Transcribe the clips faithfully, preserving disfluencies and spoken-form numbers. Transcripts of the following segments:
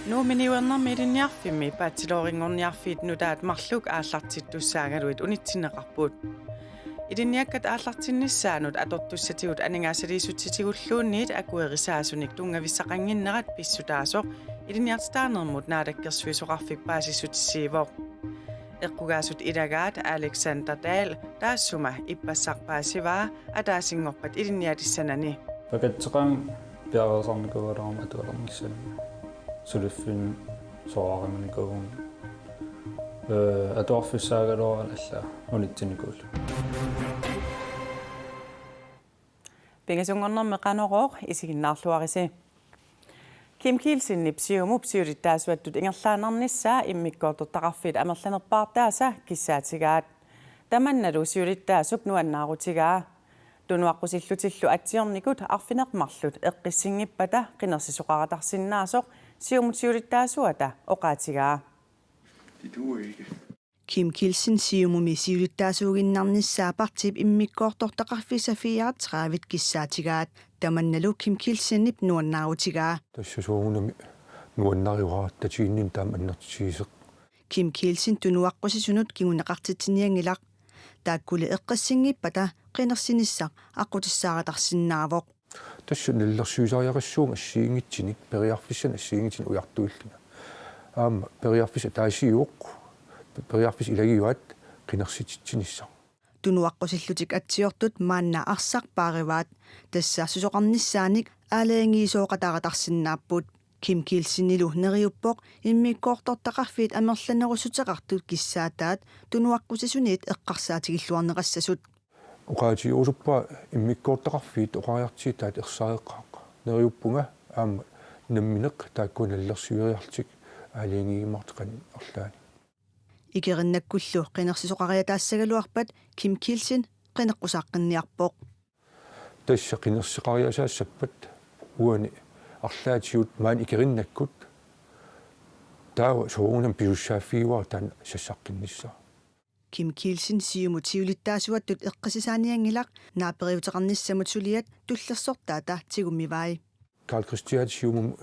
Nuummi niuernermi ilinniarfimmi bachelorinngorniarfiit nutaat marluk aallartittussaagaluit unitsinneqarput. Ilinniakkat aallartinnissaannut atortussatigut aningaasaliissutsitigulluunniit akuerisaasunik tunngavissaqannginnerat pissutaasoq Ilinniartitaanermut Naalakkersuisoqarfik paasissutissiivoq. Eqqugaasut ilagaat Alexander Dahl taassuma ippassaq paasivaa ataasinngorpat ilinnialissanani. Pakatseqaanga piareersarnikuugaluarama atualernissaanut. Suliffinni soraarimanikuuvunga. Ee, atuarfissaagaluarama alla unitsinnikuullugu. Pingasunngornermi Qanorooq isiginnaarluarisi. Kim Kielsenip Siumup siulittaasuattut ingerlaannarnissaa immikkoortortaqarfiit amerlanerpaartaasa kissaatigaat. Tamannalu siulittaasup nuannaarutigaa. Tunuaqqusillutillu atsiornikut arfineq-marluk eqqissinngippata qinersisoqaratarsinnaasoq Siumut siulittaasuata oqaatigaa. Det duer ikke. Kim Kielsen Siumumi siulittaasuuginnarnissaa partiip immikkoortortaqarfiisa fireogtredive kissaatigaat. Tamannalu Kim Kielsenip nuannaarutigaa. Tassa soorunami nuannarivaat tatiginninneq taama annertutigisoq. Kim Kielsen tunuaqqusisunut kinguneqartitsinianngilaq. Taakkuli eqqissinngippata qinersinissaq aqqutissaaratarsinnaavoq. Tassa nalilersuisariaqassuunga assigiinngitsunik, periarfissanik assigiinngitsunik ujartuillunga. Aamma periarfissaq ataasiuvoq, periarfissat ilagivaat qinersititsinissaq. Tunuaqqusillutik atsiortut maanna arsaq paarivaat, tassa susoqarnissaanik aalajangiisooqataatarsinnaapput. Kim Kielsenilu neriuppoq immikkoortortaqarfiit amerlanerussuteqartut kissaataat tunuaqqusisuniit eqqarsaatigilluarneqassasut. Oqaatigerusuppara immikkoortortaqarfiit oqariartuutaat ersareqqaaq. Neriuppunga aamma nammineq taakkua nalilersueriarlutik aalajangiigimaartut qanoq arlaanni. Ikerinnakkullu qinersisoqariataassagaluarpat Kim Kielsen qineqqusaqqinniarpoq. Tassa qinersisoqariasaassappat uani arlaatigut maani ikerinnakkut taava soorunami pisussaaffigaara taanna sassaqqinnissaq. Kim Kielsen Siumut siulittaasuattut eqqissisaanianngilaq naaperiuteqarnissamut suliat tullersortaata tigummivai. Karl Kristian Siumumut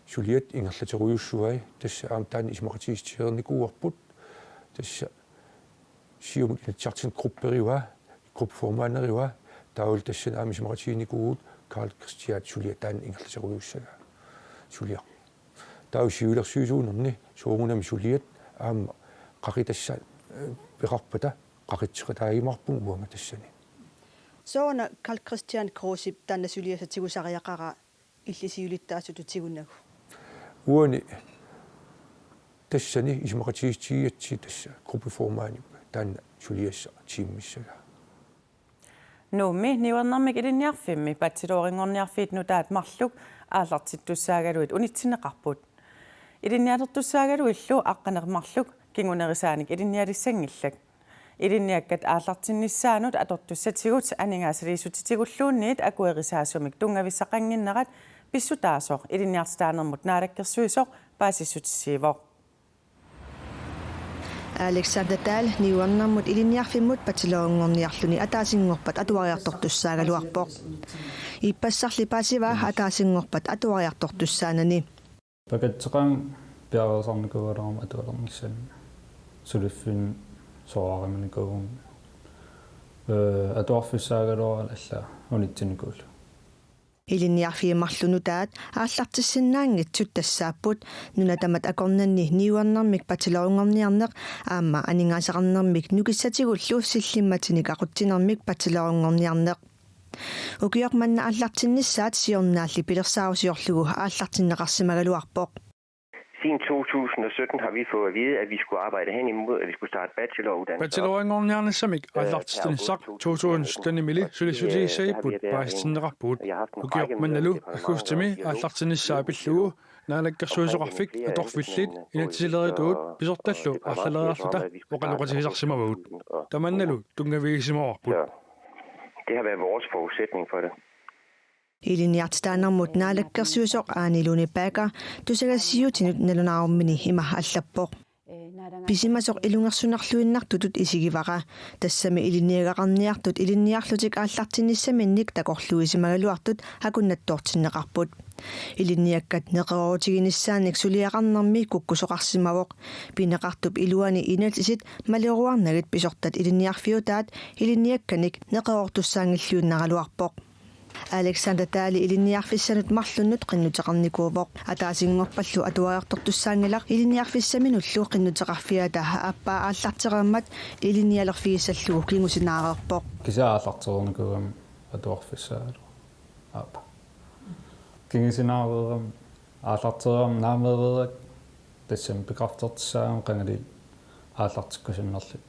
suliat ingerlaterujussuai, tassa aamma taanna isumaqatigiissutereernikuuarput, tassa Siumut Inatsisartuni grupperivaa, gruppeformanderivaa, taavalu tassani aamma isumaqatigiinnikuuvugut Karl Kristian suliaq taanna ingerlaterujussusaa suliaq. Taava siulersuisuunerni soorunami suliat aamma qaqitassa, eh, peqarpata qaqitseqataagimaarpugut uanga tassani. Sooruna Karl Kristian Krusep taanna suliassaq tigusariaqaraa illit siulittaasutut tigunagu? Uani tassani isumaqatigiissutigigatsigit tassa gruppeformandip taanna suliassaq tiimmissagaa. Nuummi niuernermik ilinniarfimmi bachelorinngorniarfiit nutaat marluk aallartittussaagaluit unitsinneqarput. Ilinnialertussaagaluillu aqqaneq-marluk kingunerisaanik ilinnialissanngillat. Ilinniakkat aallartinnissaannut atortussatigut aningaasaliissutitigulluunniit akuerisaasumik tunngavissaqannginnerat pissutaasoq Ilinniartitaanermut Naalakkersuisoq paasissutissiivoq. Alexander Dahl niuernermut ilinniarfimmut bachelorinngorniarluni ataasinngorpat atuariartortussaagaluarpoq. Ippassarli paasivaa ataasinngorpat atuariartortussaanani. Pakatseqaanga piareersarnikuugaluarama atualernissaanut. Suliffinni soraarimanikuuvunga. Ee, atuarfissaagaluarama alla unitsinnikuullugu. Ilinniarfiit marluk nutaat aallartissinnaanngitsut tassaapput nunat tamat akornanni niuernermik bachelorinngorniarneq aamma aningaasaqarnermik nukissatigullu sillimmatinik aqutsinermik bachelorinngorniarneq. Ukioq manna aallartinnissaat siornaalli pilersaarusiorlugu aallartinneqarsimagaluarpoq. Siden to tusind og sytten har vi fået at vide, at vi skulle arbejde hen imod, at vi skulle starte bacheloruddannelse op. Bachelorinngorniarnissamik aallartitsinissaq to tusind syttenimili sulissutigissagipput paasitinneqarpugut. Ukioq mannalu aggustimi aallartinnissaa pillugu naalakkersuisoqarfik atorfillit inatsisilerituut pisortallu arlaleriarluta oqaloqatigisarsimavagut. Tamannalu tunngavigisimavarput. Så det har været vores forudsætning for det. Ilinniartitaanermut naalakkersuisoq Ane Lone Bagger tusagassiuutinut nalunaarummini ima allappoq. pisimasoq ilungersunarluinnartutut isigivara. Tassami ilinniagaqarniartut ilinniarlutik aallartinnissaminnik takorluuisimagaluartut akunnattoortinneqarput. Ilinniakkat neqeroorutiginissaannik suliaqarnermi kukkusoqarsimavoq. Pineqartup iluani inatsisit maleruarnagit pisortat ilinniarfiutaat ilinniakkanik neqeroortussaanngilluinnaraluarpoq. Alexander Dahl ilinniarfissanut marlunnut qinnuteqarnikuuvoq. Ataasinngorpallu atuariartortussaanngilaq ilinniarfissaminullu qinnuteqarfiata aappaa aallartereermat ilinnialerfigissallugu kingusinaareerpoq. Kisianni aallartereernikuugami atuarfissaalu. Aap. Kingusinaareerama aallartereerama naameereerakku tassami bekræftertussaagama qangali aallartikkusunnerluni.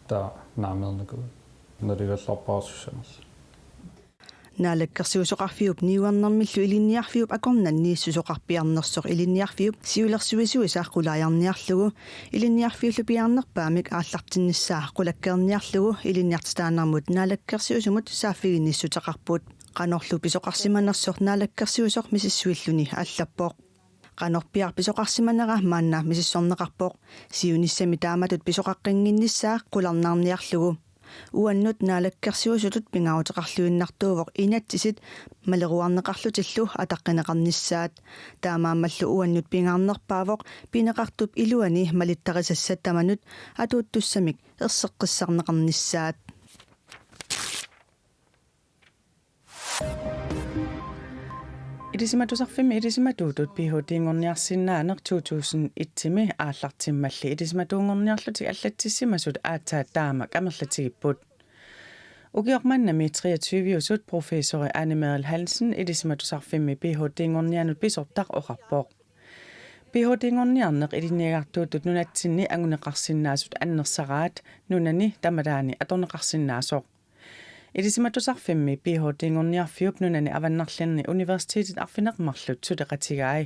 Taava naameernikuugami. Nalugallarpara sussanerluni. Naalakkersuisoqarfiup niuernermillu ilinniarfiup akornanni susoqarpiarnersoq ilinniarfiup siulersuisuisa qulaajarniarlugu ilinniarfiullu piaarnerpaamik aallartinnissaa qulakkeerniarlugu ilinniartitaanermut naalakkersuisumut saaffiginnissuteqarput. Qanorlu pisoqarsimanersoq naalakkersuisoq misissuilluni allappoq. Qanorpiaq pisoqarsimanera maanna misissorneqarpoq. Siunissami taamatut pisoqaqqinnginnissaa qularnaarniarlugu. Uannut naalakkersuisutut pingaaruteqarluinnartuuvoq inatsisit maleruarneqarlutillu ataqqineqarnissaat. Taamaammallu uannut pingaarnerpaavoq pineqartup iluani malittarisassat tamanut atuuttussamik erseqqissarneqarnissaat. Ilisimatusarfimmi ilisimatuutut Ph.D.-nngorniarsinnaaneq to tusind et-imi aallartimmalli ilisimatuunngorniarlutik allatsissimasut aatsaat taamak amerlatigipput. Ukioq mannami treogtyve-usut professori Anne Merrild Hansen Ilisimatusarfimmi Ph.D.-nngornianut pisortaq oqarpoq. Ph.D.-nngorniarneq ilinniagartuutut nunatsinni anguneqarsinnaasut annersaraat nunani tamalaani atorneqarsinnaasoq. Ilisimatusarfimmi Ph.D.-nngorniarfiup nunani avannarlinerni universitetit arfineq-marluk suleqatigai.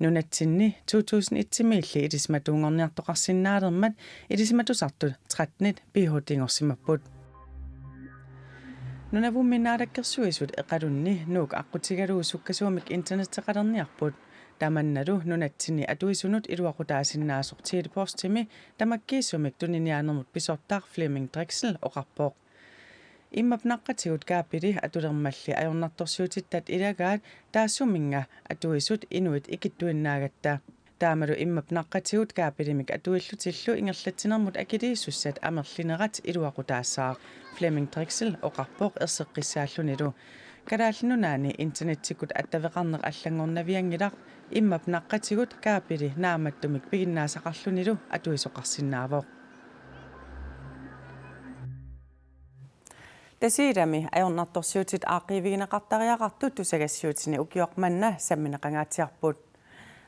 Nunatsinni to tusind et-imiilli ilisimatuunngorniartoqarsinnaalermat ilisimatusartut tretten Ph.D.-nngorsimapput. Nunavummi naalakkersuisut Iqalunni Nuuk aqqutigalugu sukkasuumik internetteqalerniarput. Tamannalu nunatsinni atuisunut iluaqutaasinnaasoq Tele-Postimi tamakkiisumik tuniniaanermut pisortaq Flemming Drexel oqarpoq. Immap naqqatigut kaapili atulermalli ajornartorsiutittat ilagaat taassuminnga atuisut inuit ikittuinnaagatta. Taamalu immap naqqatigut kaapilimik atuillutillu ingerlatsinermut akiliisussat amerlinerat iluaqutaassaaq, Flemming Drexel oqarpoq erseqqissaallunilu. Kalaallit Nunaanni internettikkut attaveqarneq allanngornavianngilaq, immap naqqatigut kaapili naammattumik piginnaasaqarlunilu atuisoqarsinnaavoq. Tasiilami ajornartorsiutit aaqqiivigineqartariaqartut tusagassiuutini ukioq manna sammineqangaatsiarput.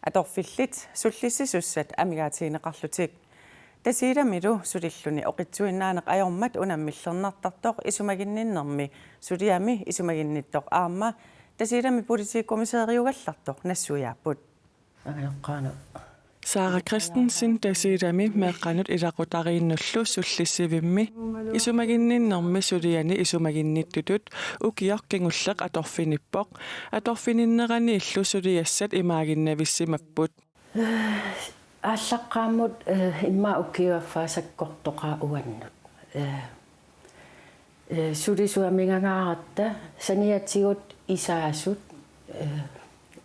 Atorfillit sullissisussat amigaatigineqarlutik. Tasiilamilu sulilluni oqitsuinnaaneq ajormat unammillernartartoq isumaginninnermi suliami isumaginnittoq aamma Tasiilami politikommissæriugallartoq nassuiaapput. Angajoqqaana. Sara Christensen Tasiilami meeqqanut ilaqutariinnullu sullissivimmi isumaginninnermi suliani isumaginnittutut ukioq kingulleq atorfinippoq. Atorfininneraniillu suliassat imaaginnavissimapput. Aallaqqaammut, eh, immaqa ukiup affaa sakkortoqaa uannut. Eh, eh, sulisut amigaangaaratta saniatigut isaasut, eh,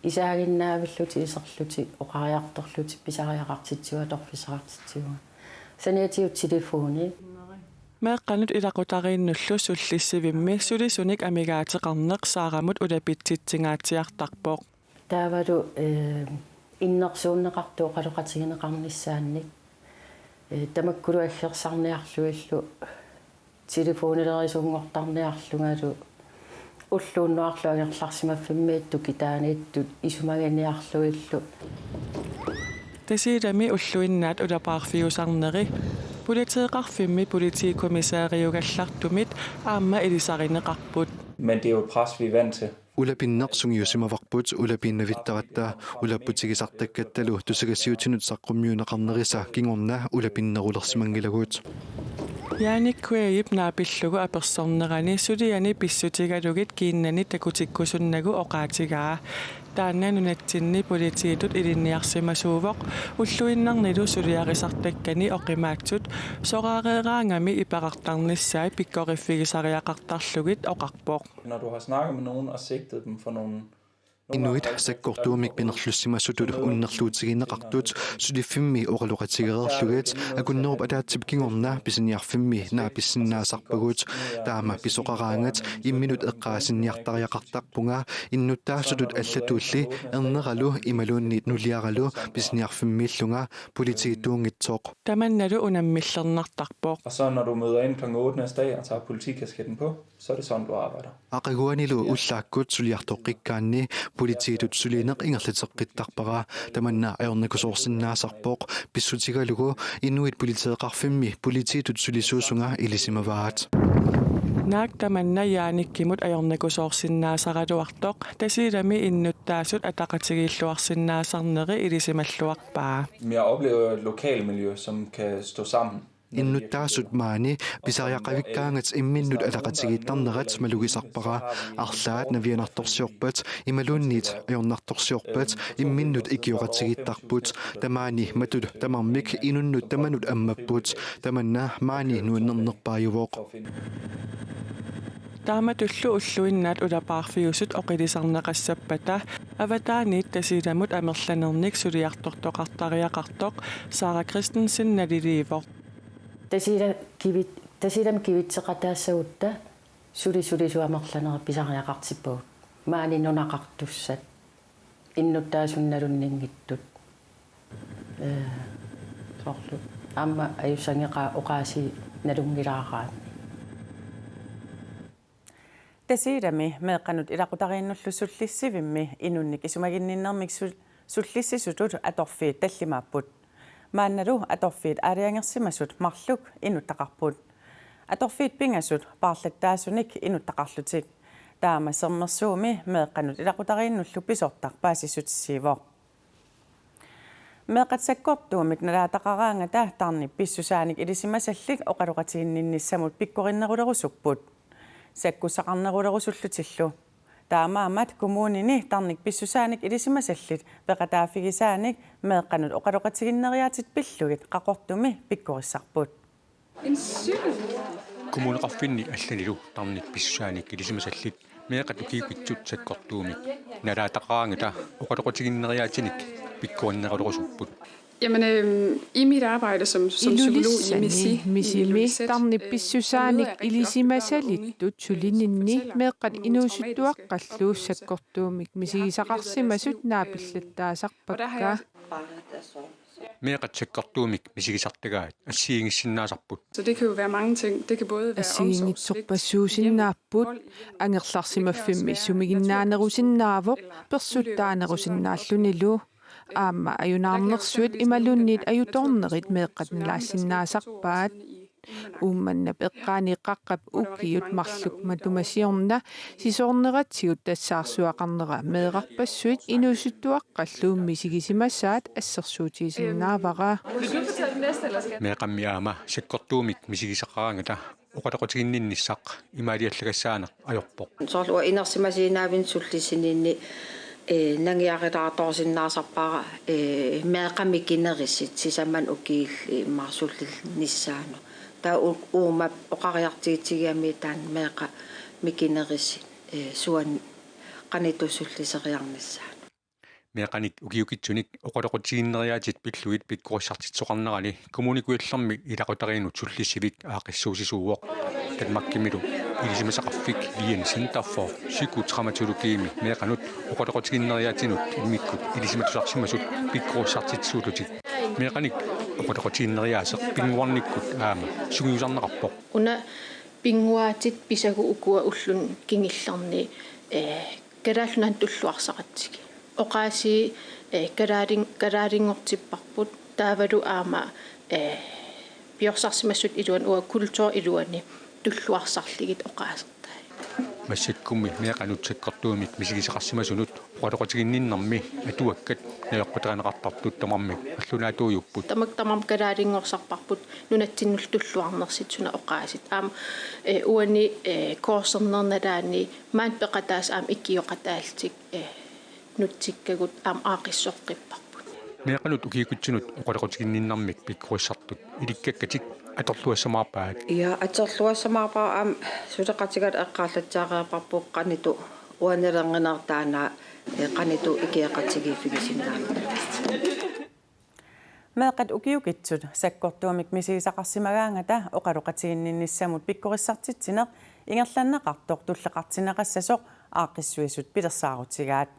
isaaginnaavillutik iserlutik oqariartorlutik pisariaqartitsigut atorfissaqartitsivunga. Saniatigut telefoni. Meeqqanut ilaqutariinnullu sullissivimmi sulisunik amigaateqarneq Saramut ulapitsitsingaatsiartarpoq. Taavalu, eh, innersuunneqartut oqaloqatigineqarnissaannik, eh, tamakkulu aggersarniarlugillu telefonilerisumortarniarlungalu ulluunnuarlu angerlarsimaffimmiittut kitaaniittut isumaginiarlugillu. Tasiilami ulluinnaat ulapaarfiusarneri politeeqarfimmi politikommissæriugallartumit aamma ilisarineqarput. Men det er jo et pres, vi er vant til. Ulapinneq sungiusimavarput, ulapiinnavittaratta, ulapputigisartakkattalu tusagassiuutinut saqqummiunneqarnerisa kingorna ulapinnerulersimanngilagut. Jannik Quaidip naapillugu apersornerani suliani pissutigalugit kiinnani takutikkusunnagu oqaatigaa. Taanna nunatsinni politiitut ilinniarsimasuuvoq, ulluinnarnilu suliarisartakkani oqimaatsut soraareeraangami iperartarnissaat pikkoriffigisariaqartarlugit oqarpoq. Når du har snakket med nogen og sigtet dem for nogle Inuit sakkortuumik pinerlussimasutut unnerluutigineqartut suliffimmi oqaloqatigereerlugit akunnerup ataatsip kingorna pisiniarfimmi naapissinnaasarpagut. Taama pisoqaraangat imminut eqqaasinniartariaqartarpunga innuttaasutut allatulli erneralu imaluunniit nuliaralu pisiniarfimmiillunga politiituunngitsoq. Tamannalu unammillernartarpoq. Og så når du møder ind klokken otte næste dag og tager politikasketten på, så er det sådan, du arbejder. Aqaguanilu ullaakkut suliartoqqikkaanni politiitut sulineq ingerlateqqittarpara, tamanna ajornakusoorsinnaasarpoq pissutigalugu inuit politeeqarfimmi politiitut sulisuusunga ilisimavaat. Naak tamanna Jannikimut ajornakusoorsinnaasaraluartoq Tasiilami innuttaasut ataqatigiilluarsinnaasarneri ilisimalluarpaa. Men jeg oplever et lokalmiljø, som kan stå sammen. Innuttaasut maani pisariaqavikkaangat imminnut ataqatigiittarnerat malugisarpara, arlaat navianartorsiorpat imaluunniit ajornartorsiorpat imminnut ikioqatigiittarput, tamaani matut tamarmik inunnut tamanut ammapput, tamanna maani nuannernerpaajuvoq. Taamatullu ulluinnaat ulapaarfiusut oqilisarneqassappata avataaniit Tasiilamut amerlanernik suliartortoqartariaqartoq Sara Christensen naliliivoq. Tasiila kivit-, Tasiilami kivitseqataassagutta suli sulisut amerlanerit pisariaqartippagut. Maani nunaqartussat, innuttaasunut nalunninngitsut. Ee, soorlu aamma ajussangeqaaq oqaasii nalunngilaaraanni. Tasiilami meeqqanut ilaqutariinnullu sullissivimmi inunnik isumaginninnermik sul-, sullissisutut atorfiit tallimaapput. Maannalu atorfiit aalajangersimasut marluk inuttaqarput. Atorfiit pingasut paarlattaasunik inuttaqarlutik. Taama Sermersuumi meeqqanut ilaqutariinnullu pisortaq paasissutissiivoq. Meeqqat sakkortuumik nalaataqaraangata tarnip pissusaanik ilisimasallit oqaloqatiginninnissamut pikkorinnerulerusupput sakkussaqarnerulerusullutillu. Taamaammat kommunini tarnip pissusaanik ilisimasallit peqataaffigisaanik meeqqanut oqaloqatiginneriaatsit pillugit Qaqortumi pikkorissarput. Kommuneqarfinni allanilu tarnip pissusaanik ilisimasallit meeqqat ukiukitsut sakkortuumik nalaataqaraangata oqaloqatiginneriaatsinik pikkorinnerulerusupput. Jamen, øhm, i mit arbejde som, som psykolog i Ilulissani Misi, Misimi Ilulissat, tarnip øh, pissusaanik møder jeg rigtig ofte børn og unge, ilisimasalittut øh, som sulininni fortæller om meeqqat inuusuttuaqqallu sakkortuumik misigisaqarsimasut naapillattaasarpakka. Meeqqat sakkortuumik misigisartagaat assigiinngissinnaasarput. Så det kan jo være mange ting. Det kan både være omsorgssvigt, hjælp, vold i hjemmet. Assigiinngitsorpassuusinnaapput, angerlarsimaffimmi sumiginnaanerusinnaavoq, persuttaanerusinnaallunilu. Aamma ajunaarnersuit imaluunniit ajutoornerit meeqqat nalaassinnaasarpaat. Uummannap eqqaani qaqqap ukiut marluk matuma siorna sisoorneratigut tassaarsuaqarnera meerarpassuit inuusuttuaqqallu misigisimasaat assersuutigisinnaavara. Meeqqammi aamma sakkortuumik misigisaqaraangata oqaloqatiginninnissaq imaaliallagassaaneq ajorpoq. Soorlu uanga inersimasiinnaavimmi sullissininni, ee, nangiarilaartorsinnaasarpara, ee, meeqqat mikinerisut sisamat ukiullit immaqa sullinnissaannut. Taava u-, uuma oqariartuutigigami taanna meeqqat mikinerisut, ee, suanik qanoq ittoq sulliseriarnissaanut. Meeqqanik ukiukitsunik oqaloqatiginneriaatsit pillugit pikkorissartitsisoqarnerani Kommune Kujallermi ilaqutariinnut sullissivik aaqqissuussisuuvoq. Danmarkimilu ilisimasaqarfik Wien Center for Psykotraumatologiimi meeqqanut oqaloqatiginneriaatsinut immikkut ilisimatusarsimasut pikkorissartitsisuullutik. Meeqqanik oqaloqatiginneriaaseq pinnguarnikkut aamma sungiusarneqarpoq. Una pinnguaatit pisagut ukua ulluni kingullerni, ee, Kalaallit Nunaannut tulluarsaqatigit. Oqaasii, ee, kalaalin-, kalaalinngortipparput taavalu aamma, ee, piorsarsimasut iluani uanga kulturi iluani tulluarsarlugit oqaasertai. Massakkummi meeqqanut sakkortuumik misigisaqarsimasunut oqaloqatiginninnermi atuakkat najoqqutarineqartartut tamarmik qallunaatuujupput. Tamakku tamarmik kalaalinngorsaarparput nunatsinnullu tulluarnersut suna oqaasut. Aamma, eh, uani, eh, kurserneq nalaani maani peqataasoq aamma ikioqataallutik, eh, nutsikkagut aamma aaqqissoqqipparput. Meeqqanut ukiukitsunut oqaloqatiginninnermik pikkorissartut ilikkakkatik atorluassamaarpaat. Ja, atorluassamaarpaat aamma suleqatigalugu eqqaalatsiareerparput qanoq uanilernertaana, eh, qanoq ikioqatigiiffigisinnaanerlutik. Meeqqat ukiukitsut sakkortuumik misigisaqarsimagaangata oqaloqatiginninnissamut pikkorissartitsineq ingerlanneqartoq tulleqartinneqassasoq aaqqissuisut pilersaarutigaat.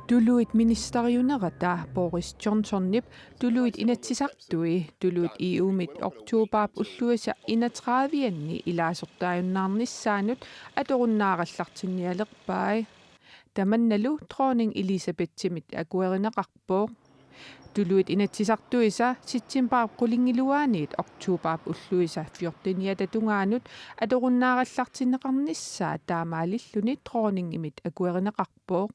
Tuluit ministeriunerata Boris Johnsonip tuluit inatsisartui tuluit E U-mit oktobarip ulluisa enogtredive-anni ilaasortaajunnaarnissaanut atorunnaarallartinnialerpai. Tamannalu dronning Elizabethimit akuerineqarpoq. Tuluit inatsisartuisa septembarip qulingiluaaniit oktobarip ulluisa fjorteniata tungaanut atorunnaarallartinneqarnissaa taamaalilluni dronningimit akuerineqarpoq.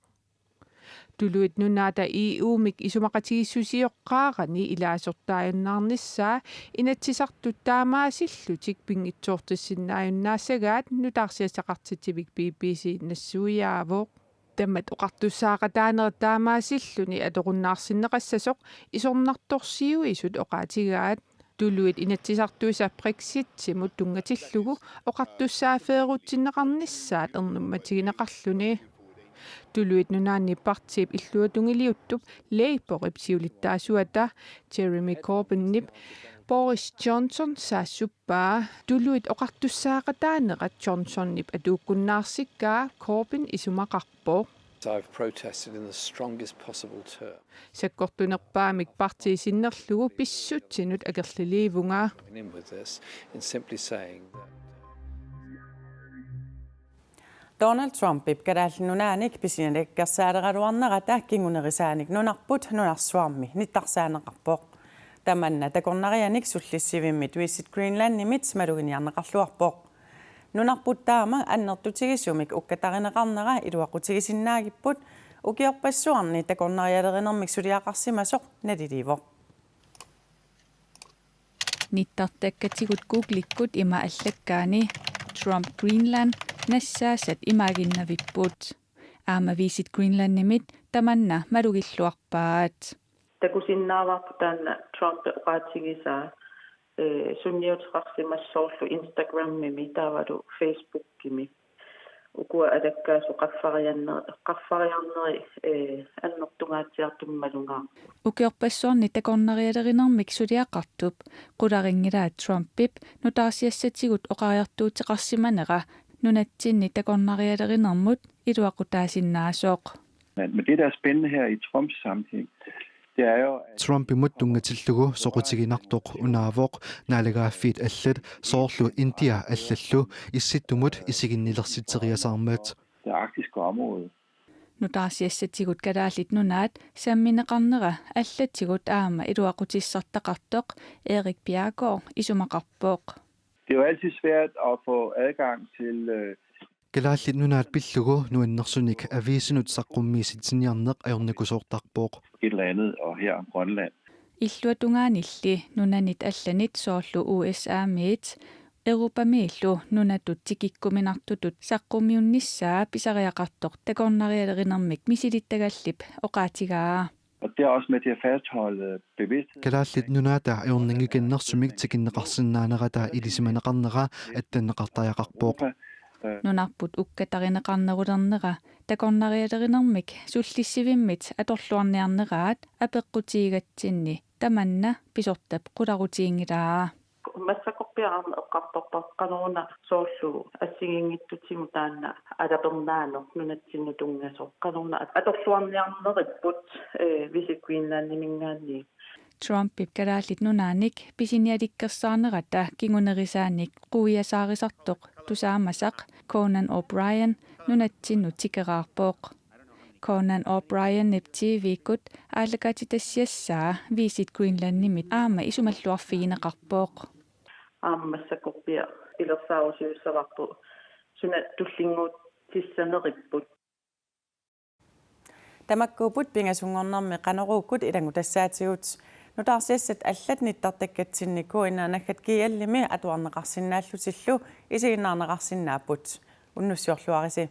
Tuluit Nunaata E U-mik isumaqatigiissusioqqaarani ilaasortaajunnaarnissaa inatsisartut taamaasillutik pinngitsoortissinnaajunnaassagaat nutaarsiassaqartitsivik B B C nassuiaavoq. Tamat oqartussaaqataanerat taamaasilluni atorunnaarsinneqassasoq isornartorsiuisut oqaatigaat. Tuluit inatsisartuisa Brexitimut tunngatillugu oqartussaaffeerutsinneqarnissaat ernummatigineqarluni. Tuluit Nunaanni partiip illuatungiliuttup Labourip siulittaasuata Jeremy Corbynip Boris Johnson saassuppaa. Tuluit oqartussaaqataanerat Johnsonip atuukkunnaarsikkaa Corbyn isumaqarpoq. I've protested in the strongest possible terms. Sakkortunerpaamik partii sinnerlugu pissutsinut akerliliivunga. In with this, in simply saying that Donald Trumpip Kalaallit Nunaanik pisinialersaaleruarnerata kingunerisaanik nunarput nunarsuarmi nittarsaaneqarpoq. Tamanna takornarianik sullissivimmit Visit Greenlandimit maluginiarneqarluarpoq. Nunarput taama annertutigisumik ukkatarineqarnera iluaqutigisinnaagipput, ukiorpassuarni takornarialerinermik suliaqarsimasoq naliliivoq. Nittartakkatigut Googlekkut ima allakkaani: Trump Greenland, nassaassat imaaginnavipput. Aamma Visit Greenlandimit tamanna malugilluarpaat. Takusinnaavarput taanna Trump oqaatigisaa, eh, sunniuteqarsimassasoq Instagramimi taavalu Facebookimi. Ukua alakkaasut qaffarianner-, qaffariarneri, eh, annertungaatsiartumik malugaarput. Ukiorpassuarni takornarialerinermik suliaqartup qularinngilaat Trumpip nutaarsiassatigut oqariartuuteqarsimanera nunatsinni takornarialerinermut iluaqutaasinnaasoq. Men, men det, der er spændende her i Trumps sammenhæng, det er jo, at Trumpimut tunngatillugu soqutiginartoq unaavoq naalagaaffiit allat soorlu India allallu Issittumut isiginnilersitseriasaarmat. Det arktiske område. Nutaarsiassatigut Kalaallit Nunaat sammineqarnera allatigut aamma iluaqutissartaqartoq Erik Bjerregaard isumaqarpoq. Det er jo altid svært at få adgang til, øh, Kalaallit Nunaat pillugu nuannersunik aviisinut saqqummiisitsiniarneq ajornakusoortarpoq. Et eller andet, og her om Grønland. Illuatungaanilli nunanit allanit soorlu U S A-miit Europamiillu nunatut tikikkuminartutut saqqummiunnissaa pisariaqartoq takornarialerinermik misilittagallip oqaatigaa. Og det er også med til at fastholde bevidstheden. Kalaallit Nunaata ajornanngikannersumik tikinneqarsinnaanerata ilisimaneqarnera attanneqartariaqarpoq. Nunarput ukkatarineqarnerulernera takornarialerinermik sullissivimmit atorluarniarneraat apeqqutigigatsinni tamanna pisortap qularutiginngilaa. Massakkorpiaq aamma eqqartorparput qanoruna soorlu assigiinngitsutigumut taanna alapernaaneq nunatsinnut tunngasoq. Qanoruna at-, atorluarniarneripput, eh, Visit Greenlandiminngaanniit. Trumpip Kalaallit Nunaanik pisinialikkersaarnerata kingunerisaanik quiasaarisartoq tusaamasaq Conan O'Brien nunatsinnut tikeraarpoq. Conan O'Brienip T V-kkut aallakaatitassiassaa Visit Greenlandimit aamma isumalluarfigineqarpoq. Aamma massakkorpiaq pilersaarusiussavarput suna tullinnguutissaneripput. Tamakkuupput pingasunngornermi Qanoruukkut ilanngutassaatigut. Nutaarsiassat allat nittartakkatsinni K N R naggat G L-imi atuarneqarsinnaallutillu isiginnaarneqarsinnaapput. Unnussiorluarisi.